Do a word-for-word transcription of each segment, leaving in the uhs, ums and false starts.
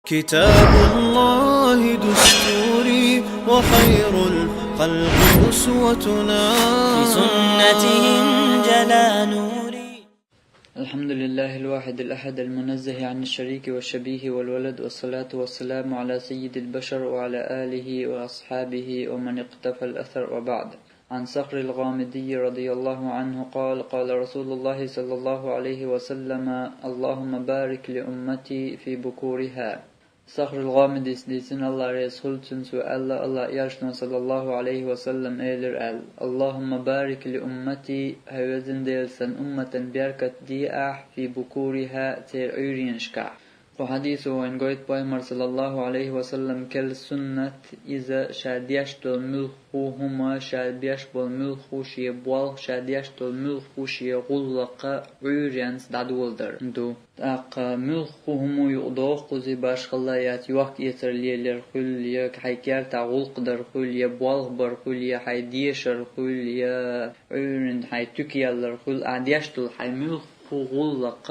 كتاب الله دستوري وخير الخلق أسوتنا. بسنته انجلى نوري. الحمد لله الواحد الأحد المنزه عن الشريك والشبيه والولد، والصلاة والسلام على سيد البشر وعلى آله وأصحابه ومن اقتفى الأثر وبعد. عن صخر الغامدي رضي الله عنه قال: قال رسول الله صلى الله عليه وسلم: اللهم بارك لأمتي في بكورها. Сахрул Гъамидис дийцина, Аллах реза хуьлда цунна, цо аьлла, Аллах Элчано, саллаллаху Ӏалайхи ва саллам, элира аьлла: اللهم بارك لأمتي, хӀай везан Дела, сан умматан беркат де ахь, في بكورها, церан Ӏуьйренашкахь. Кху хьадисо вайна гойту пайхамар, саллаллаху Ӏалайхи ва саллам, керла суннат, иза ша деш долу муьлхха хӀума, ша беш болу муьлхха шен болх, ша деш долу муьлхха шен гӀуллакх Ӏуьйренца дӀадоладар ду. ТӀаккха муьлхха хӀума юкъадоху кхуза башхалла яц, йохк-эцар лелар хуьлу, я хьайн кертахь гӀуллакх дар хуьлу, я болх бар хуьлу, я хьайн дешар хуьлу, я Ӏуьйранна хьайн туька яллар хуьлу, ахь деш долу хьайн муьлхха гӀуллакх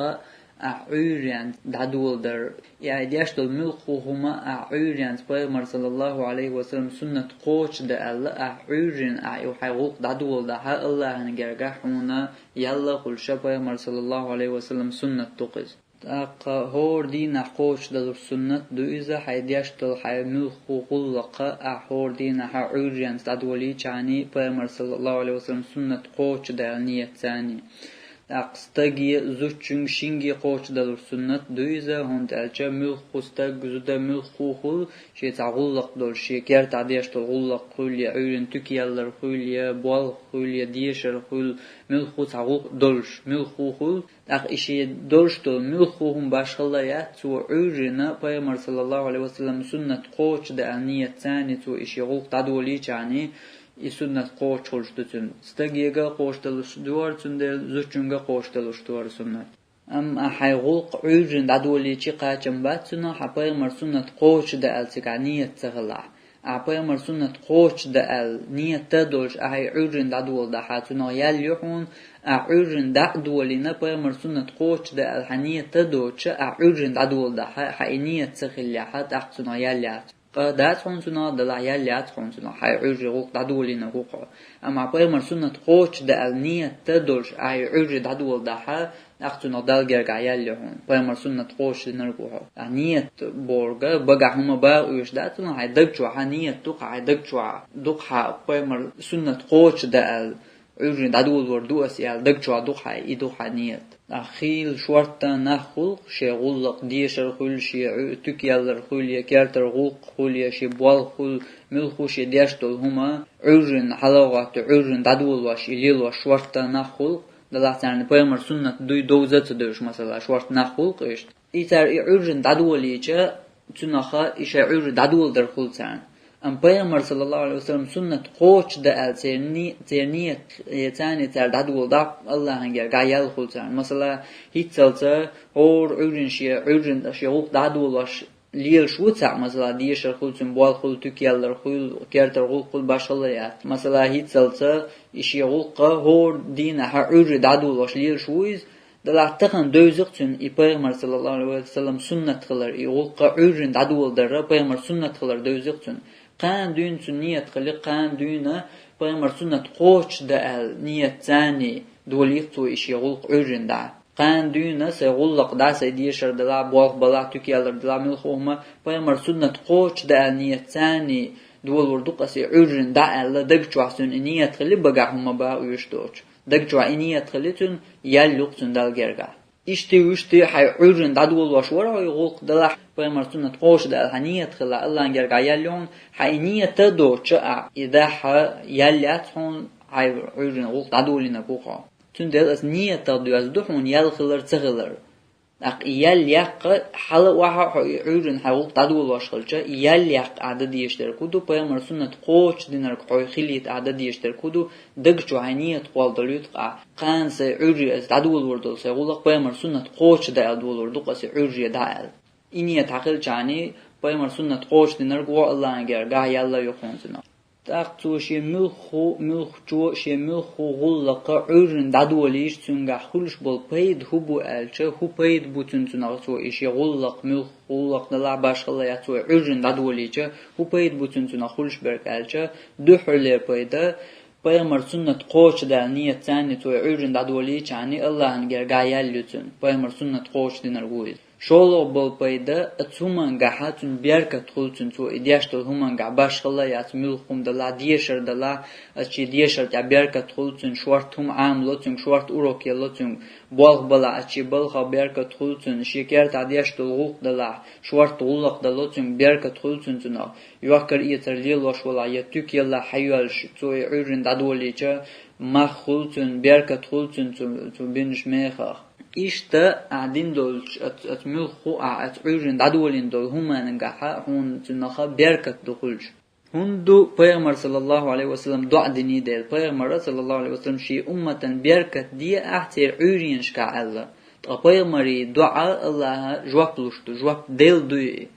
ахь Ӏуьйренца дӀадоладар. И ахь деш долу муьлхха хӀума ахь Ӏуьйренца, пайхамар, саллаллаху Ӏалайхи ва саллам, суннат кхочушдан аьлла, ахь Ӏуьйранна ахь и хьайн гӀуллакх дӀадоладахь, Аллахьан гергахь хьуна ял хуьлуш, пайхамар, саллаллаху Ӏалайхи ва саллам, суннат ду-кх иза. ТӀаккха хӀора дийнахь кхочушдалуш суннат ду иза, хьайн деш долу хьайн муьлхха гӀуллакх ахь хӀора дийнахь Ӏуьйренца дӀадолийча, пайхамар, саллаллаху Ӏалайхи ва саллам, суннат кхочушдан аьлла ният царний. ТӀаккха стаге, зудчуьнга, шинге кхочушдалуш суннат ду иза, хӀунда аьлча муьлхха стаг, зуда муьлхха хуьлу, шен цхьа гӀуллакх долуш, шен кертахь деш долу гӀуллакх хуьлу, я Ӏуьйранна туька яллар хуьлу, я болх хуьлу, я дешар хуьлу, муьлхха цхьа гӀуллакх долуш, муьлхха хуьлу. ТӀаккха и шен долуш долу муьлхха хӀума башхалла яц, цо Ӏуьйранна, пайхамар, саллаллаху Ӏалайхи ва саллам, суннат кхочушдан аьлла ният царний, цо и шен гӀуллакх дӀадолийча, и суннат кхочуш хуьлуш ду цуьнан. Стагега кхочушдалуш ду хӀара, цундела зудчуьнга кхочушдалуш ду хӀара суннат. Амма ахь хьайн гӀуллакх Ӏуьйранна дӀадолийча кхачам бац цунах, хьан пайхамар суннат кхочушдан аьлла цигахь ният ца хилахь. Ахь пайхамар суннат кхочушдан аьлла ният а долуш, ахь и Ӏуьйранна дӀадоладахь, цунах ял ю хьуна, ахь Ӏуьйранна дӀа а долийна, пайхамар суннат кхочушдан аьлла хьан ният а доцуш, ахь Ӏуьйранна дӀадоладахь, хьан и ният ца хиллехь, тӀаккха цунах ял яц. Къа дац хьуна цунах, делахь ял яц хьуна цунах, хьайн Ӏуьйранна гӀуллакх дӀадолийна ву хьо. Амма хьан пайхамар суннат кхочушдан аьлла ният а долуш, ахь и Ӏуьйранна дӀадоладахь, тӀаккха цунах Далла гергахь ял ю хьуна. Пайхамар суннат кхочушдинарг ву хьо. Ахь ният бохург, багахь хӀума бан оьшуш дац цунах, хьайн даг чохь ният ду-кх, хьайн даг чохь ду-кх хьан пайхамар суннат кхочушдан аьлла, Ӏуьйранна дӀадолор ду ас аьлла, даг чохь ду-кх хьайн, и ду-кх хьан ният. Ахь хийла шортта нах хуьлу-кх, шен гӀуллакх, дешар хуьлу, шен Ӏу-, туька яллар хуьлу, я кертара гӀуллакх хуьлу, я шен болх хуьлу, муьлхха шен деш долу хӀума Ӏуьйранна хьалхагӀотту, Ӏуьйранна дӀадолош, и лелош шортта нах хуьлу-кх, делахь царна пайхамар суннат дуй довза а ца девзаш, масала, шортта нах хуьлу-кх иштта. И цара и Ӏуьйранна дӀадолийча, цунах и шайн Ӏуьйранна дӀадоладар хуьлу царна. Амма пайхамар, саллаллаху Ӏалайхи ва саллам, суннат кхочушдан аьлла церан ни-, церан ният, э, царний цара дӀадоладахь, Аллахьан гергахь ял хуьлу царна. Масала, хӀинццалц хӀора Ӏуьйранна шен, Ӏуьйранна шен гӀуллакх дӀадолош лелаш ву цхьаъ, масала, дешар хуьлу цуьнан, болх хуьлу, туька яллар хуьлу, кертара гӀуллакх хуьлу, башхалла яц. Масала, хӀинццалц и шен гӀуллакх хӀора дийнахь Ӏуьйранна дӀадолош лелаш ву иза, делахь тахана девза-кх цуьнан и пайхамар, саллаллаху Ӏалайхи ва саллам, суннат хилар, и гӀуллакх Ӏуьйранна дӀадоладар пайхамар суннат хилар девза-кх цуьнан. Кхана дуьйна цуьнан ният хили, кхана дуьйна пайхамар суннат кхочушдан аьлла ният царний долий-кх цо и шен гӀуллакх Ӏуьйранна дӀа. Кхана дуьйна сайн гӀуллакх дӀа, сайн дешар делахь, болх балахь, туька яллар делахь, муьлхха хӀума пайхамар суннат кхочушдан аьлла ният царний долор ду-кх ас и Ӏуьйранна дӀа аьлла, даг чохь цуьнан и ният хили, багахь хӀума бан оьшуш доцуш. Даг чохь и ният хили цуьнан, ял ю-кх цуьнан Далла гергахь. Иштта, вуьшта хьайн Ӏуьйранна дӀадолош вара хьо и гӀуллакх, делахь пайхамар суннат кхочушдан аьлла хьан ният хила, Аллахьан гергахь ял ю хьуна, хьан и ният а доцуш, ахь и дахь, ял яц хьуна, хьайн Ӏуьйранна гӀуллакх дӀадолийнарг ву хьо. Цундела ас ниятах доьзна ду хьуна ял хилар, ца хилар. ТӀаккха и ял яккха, хьала а охьа хьо и Ӏуьйранна хьайн гӀуллакх дӀадолош хилча, и ял яккха ахь дан дезаш дерг хӀун ду, пайхамар суннат кхочушдинарг хьо хилийта ахь дан дезаш дерг хӀун ду, даг чу хьайн ният кхолладалуьйту-кх ахь, кхана сайн Ӏуьйранна ас дӀадолор долу сайн гӀуллакх пайхамар суннат кхочушдан аьлла долор ду-кх ас и Ӏуьйранна дӀа аьлла. И ният хьан хилча, пайхамар суннат кхочушдинарг ву хьо, Аллахьан гергахь ял ю хьуна цунах. ТӀаккха цо шен муьлхху, муьлххачо шен муьлхху гӀуллакха Ӏуьйрана дӀадолийча, цуьнгахь хуьлуш болу пайда хӀун бу аьлча, хӀун пайда бу цуьнан цунах цо и шен гӀуллакх, муьлхха гӀуллакх далахь, башхалла яц, цо и Ӏуьйрана дӀадолийча, хӀун пайда бу цуьнан цунах хуьлуш берг аьлча, дуьххьарлера пайда, пайхамар суннат кхочушдаьлла нийятца цо и Ӏуьйрана дӀадолийча, Аллахьан гергахь ял ю цуьнан, пайхамар суннат кхочушдинарг ву иза. ШолгӀа болу пайда, оцу хӀумангахьа цуьнан беркат хуьлу цуьнан, цо и деш долу хӀумангахь башхалла яц, муьлхха хӀума далахь, дешар далахь, оцу шен дешар тӀехь беркат хуьлу цуьнан, шорта хӀума Ӏамало цуьнга, шорта урок елло цуьнга, болх балахь, оцу шен балхах беркат хуьлу цуьнан, шен кертахь деш долу гӀуллакх далахь, шорта гӀуллакх дало цуьнга, беркат хуьлу цуьнан цунах, йохкар-эцар лелош валахь, я туька яллахь хьайоьллуш, цо и Ӏуьйрана дӀадолийча, мах хуьлу цуьнан, беркат хуьлу цуьнан цу, цу бинчу мехах. Иштта ахь дина долчу оцу, оцу муьлхха а, оцу Ӏуьйрана дӀадолийна долу хӀуманангахьа хьуна цунах беркат ду хуьлуш. ХӀунда ду пайхамар, саллаллаху Ӏалайхи ва саллам, доӀа диний дела? Пайхамара, саллаллаху Ӏалайхи ва саллам, шен умматан беркат де ахь церан Ӏуьйренашкахь аьлла. Ткъа пайхамаран доӀа Аллахьа жоп луш ду, жоп делла ду и.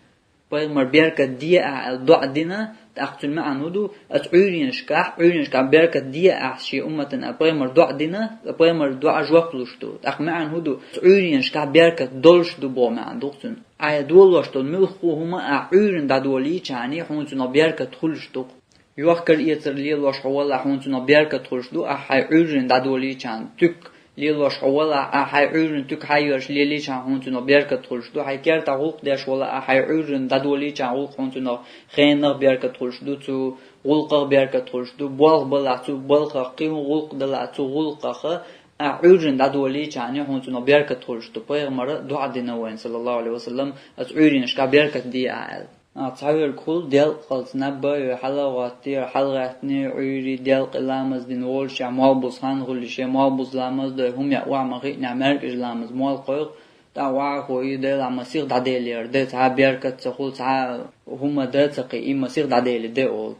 Пайхамар беркат де ахь аьлла доӀа дина, тӀаккха цуьнан маьӀна хӀун ду, оцу Ӏуьйренашкахь, Ӏуьйренашкахь беркат де ахь шен умматана аьлла пайхамар доӀа дина, пайхамаран доӀа жоп луш ду. ТӀаккха маьӀна хӀун ду, оцу Ӏуьйренашкахь беркат долуш ду боху маьӀна ду-кх цуьнан. Ахь долош долу муьлхха хӀума ахь Ӏуьйрана дӀадолийча, хьуна цунах беркат хуьлуш ду-кх. Йохкар-эцар лелош хьо валахь, хьуна цунах беркат хуьлуш ду, ахь хьайн Ӏуьйрана дӀадолийча, туька лелош хьо валахь, ахь хьайн Ӏуьйрана туька хьайоьллуш лелийча, хьуна цунах беркат хуьлуш ду, хьайн кертахь гӀуллакх деш валахь, ахь хьайн Ӏуьйрана дӀадолийча гӀуллакх, хьуна цунах хенах беркат хуьлуш ду, цу гӀуллакхах беркат хуьлуш ду, болх балахь, цу балхах, кхин хӀун гӀуллакх далахь, цу гӀуллакхах ахь Ӏуьйрана дӀадолийча, хьуна цунах беркат хуьлуш ду. Пайхамара доӀа дина вайна, саллаллаху Ӏалайхи ва саллам, оцу Ӏуьйренашкахь беркат де ахь аьлла. А, цхьаверг хуьлу делкъалц наб а йой, хьала а гӀоттийра, хьалагӀаьттиний, Ӏуьйрий, делкъий ламаз дина волуш, молбуза хан хуьлуш, молбуза ламаз дой, хӀума яа охьа ма хиънехь, маьркӀажа ламаз молла кхойкху, тӀаккха охьахой, Дела, ма сиха дӀаделлера де, цхьа беркат ца хуьлу, цхьа хӀума дан ца кхин, и ма сиха дӀаделла де олу.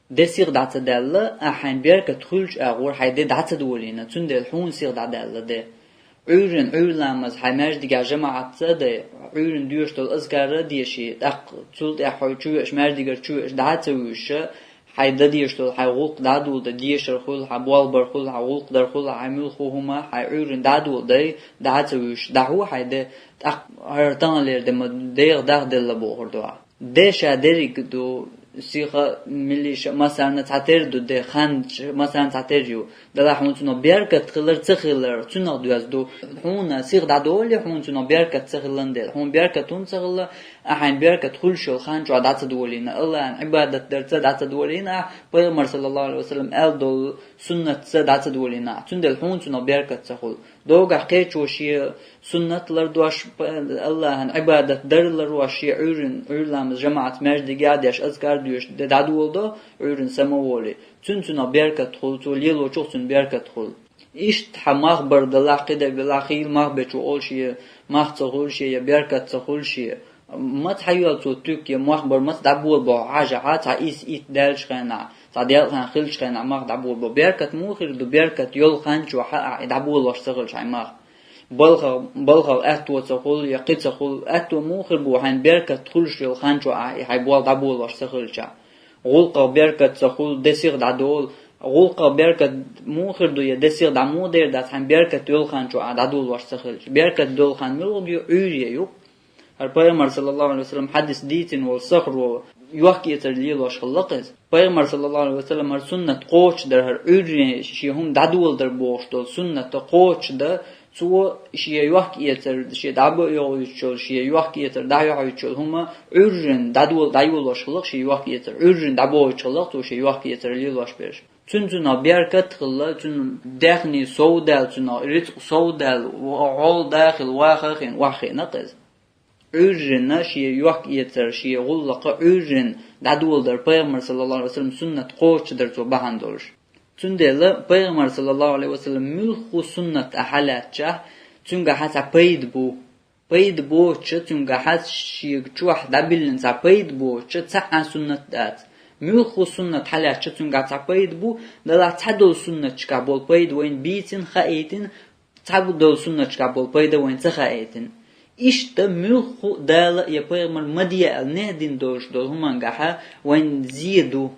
Де сиха дӀа ца даьлла, ахь хьайн беркат хуьлучу агӀор хьайн де дӀа ца долийна, цундела хьуна сиха дӀадаьлла де. Ӏуьйрана, Ӏуьйра ламаз хьайн маьждигехь жамаӀатца а дай, Ӏуьйрана доьшуш долу азкар а деший, тӀаккха цул тӀаьхьа хьо чу веъча, маьждигара чу веъча дӀа а ца вуьйшуш, хьайн дан дезаш долу хьайн гӀуллакх дӀа а доладай, дешар хуьлу, хьан болх бар хуьлу, хьан гӀуллакх дар хуьлу, хьайн муьлхха хӀума, хьайн Ӏуьйрана дӀа а доладай, дӀа а ца вуьйшуш, дӀахьо хьайн де, тӀаккха хӀара таханлера де ма дегӀах дахделла бохур ду ахь. Де ша дерриг ду, сиха, милиша, массарна цхьатера ду де, хан массарна цхьатера ю. Делахь хьуна цунах беркат хилар, ца хилар, цунах доьзна ду. Хьуна сиха дӀадолий, хьуна цунах беркат ца хилан дела. Хьуна беркат хӀунда ца хилла, ахь хьайн беркат хуьлуш йолу хан чохь дӀа ца долийна. Аллахьан Ӏибадат дарца дӀа ца долийна ахь, пайхамар, саллаллаху Ӏалайхи ва саллам, аьлла долу суннатца дӀа ца долийна ахь. Цундела хьуна цунах беркат ца хуьлу. Догахь кхечо шен суннат лардош, п-, Аллахьан Ӏибадат дар лардош, шен Ӏуьйрана, Ӏуьйра ламаз жамаӀатца маьждигехь а деш, азкар а доьшуш, де дӀадоладо, Ӏуьйрана самаволий. Цуьнан цунах беркат хуьлу, цо лелочух цуьнан беркат хуьлу. Иштта хьан мах бар далахь, кхидерг далахь, хийла мах бечо олу шен мах ца хуьлу шен, я беркат ца хуьлу шен. Маца хьайоьллу цо туька, я мах бар маца дӀаболабо хьажахьа, цхьа ис итт даьллачу хенахь, цхьа делкъа хан хиллачу хенахь мах дӀаболабо. Беркат муха хир ду, беркат йолу хан чохь а ахь и дӀаболош ца хилча хьайн мах? Балхах, балхах аьтто ца хуьлу, я кхин ца хуьлу, аьтто муха хир бу хьайн беркат хуьлуш йолу хан чохь ахь и хьайн болх дӀаболош ца хилча? ГӀуллакхах беркат ца хуьлу, де сиха дӀадолу. ГӀуллакхах беркат муха хир ду, я де сиха дӀа муха дер дац, хьайн беркат йолу хан чохь ахь дӀадолош ца хилча? Беркат долу хан муьлха ю, Ӏуьйре ю. ХӀара пайхамар, саллаллаху Ӏалайхи ва саллам, хьадис дийцина волу сахаро йохка-эцар лелош хилла-кх иза. Пайхамар, саллаллаху Ӏалайхи ва саллам, хӀара суннат кхочушдар, хӀара Ӏуьйрре шен хӀума дӀадоладар бохуш долу суннат кхочушдан, цо шен йохка-эцар, шен дӀабоуьйтуш йолу, шен йохка-эцар дӀайохьуьйтуш йолу хӀума Ӏуьйррина дӀадола-, дӀайолош хилла-кх шен йохка-эцар, Ӏуьйррина дӀабоуьйтуш хилла-кх цо шен йохка-эцар лелош берш. Цуьнан цунах беркат а хилла, цуьнан даьхни сов даьлла, цуьнан рицкъ сов даьлла, гӀолла дахийла, ваха а хиъна, охьахиъна-кх иза. Ӏуьйррина шен йохка-эцар, шен гӀуллакх Ӏуьйррина дӀадоладар пайхамар, саллаллаху Ӏалайхи ва саллам, суннат кхочушдар цо бахьана долуш. Цундела пайхамар, саллаллаху Ӏалайхи ва саллам, муьлхха суннат ахь хьалаьцчахь, цуьнгахьа цхьа пайда бу. Пайда боцуча, цуьнгахьа шега чохь дӀабиллина цхьа пайда боцуча, цхьа а суннат дац. Муьлхха суннат хьалаьцча, цуьнгахь цхьа пайда бу, делахь цхьадолу суннаташкахь болу пайда вайна бийцина, хаийтина, цхьадолу суннаташкахь болу пайда вайна ца хаийтина. Иштта муьлхха Дала я пайхамар ма де аьлла нехь дина долуш долу хӀумангахьа вайна зе ду.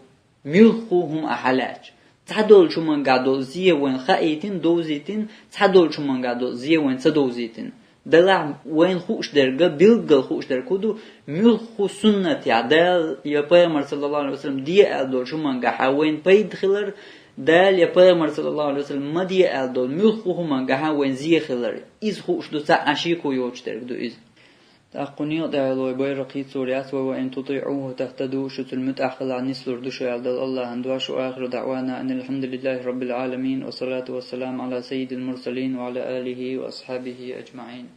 Муьлхха хӀума а хьалаьцча, цхьадолчу хӀумангахь долу зе вайн хаийтина, довзийтина, цхьадолчу хӀумангахь долу зе вайн ца довзийтина. Делахь вайн хууш дерг, билггал хууш дерг хӀун ду, муьлхха суннатехь Дала я Пайхамар саллаллаху алейхи ва саллям де аьлла долчу хӀумангахь вайн пайда хилар, Дала я Пайхамар саллаллаху алейхи ва саллям ма де аьлла долу муьлхха хӀумангахь вайн зе хилар. Иза хууш ду, цхьа а шеко йоцуш дерг ду иза. ТӀаккха кху некъа тӀехь йолу вай байракх хийцалур яц, ва «ва ин тутиӀуху тахтаду», шу цуьнан муьтӀахь хилахь нислур ду шу аьлла дала Аллахьан дош. Ва ахиру даӀвана анил хьамдулиллахи раббил Ӏаламин, ва салату ва саламу Ӏала саййидил мурсалин ва Ӏала алихи ва асхьабихи аджмаӀин.